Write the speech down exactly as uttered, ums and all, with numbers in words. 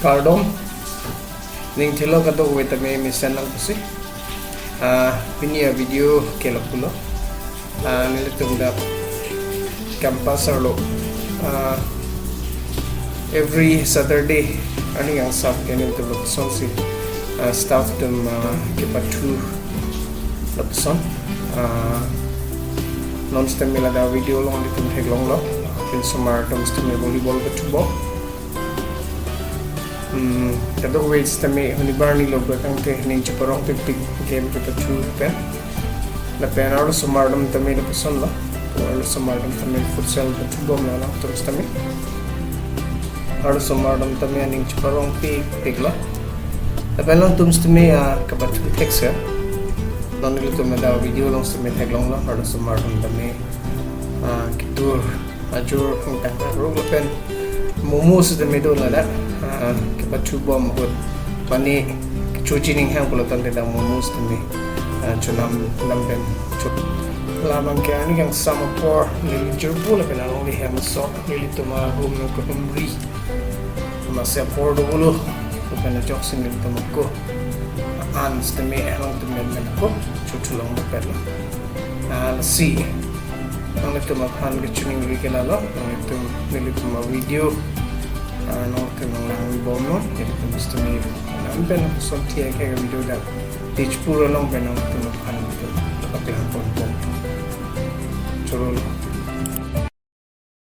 Kardom. Ning thelo kadokave tame mesen lang pusi. Ah, pini a-video ke lapulo. Ah, nelitum dak campus arlo, ah, every Saturday arni kangsam ke nelitum lapuson si, ah, staff atum, ah, kepathu lapuson. Ah, non sitame ladak video along nelitum theklonglo. Pin osomar atum sitame volleyball pathu bom. Hmm, kadokave sitame huni barni lo ba kangke ning cheparong pikpik game kepathu pen. Lapen arlo osomar atum tame lapusonlo. Arlo osomar atum tame futsal pathu bomlo alangtum sitame. Arlo osomar atum tame ning cheparong pikpiklo. Lapen alangtum sitame, ah, kepathu thekser. Non nelitum ladak video along sitame theklonglo. Arlo osomar atum tame, ah, ketur ajor ingtang arlo lapen momo sitame do ladak, ah, kepathu bom ahut pani kecho chining hang pulo tangte dak momo sitame, ah, chonam dam pen cho. Labang ke arni kangsam apor neli jirpo lapen alongle hem asok nelitum a-room nung kehumri. Masi apor do pulo. Lapen ajoksi nelitum ako an sitame alangtum men men ako chothu long lapen, ah, lasi nanglitum aphan kachiningri ke lalo, nanglitum nelitum a-video, ah, nanglitum nanglang bomnon, nelitum sitame nang pen son thia ke video dak Tezpur along pen nanglitum aphan nelitum paklang ponpon. Chorolo.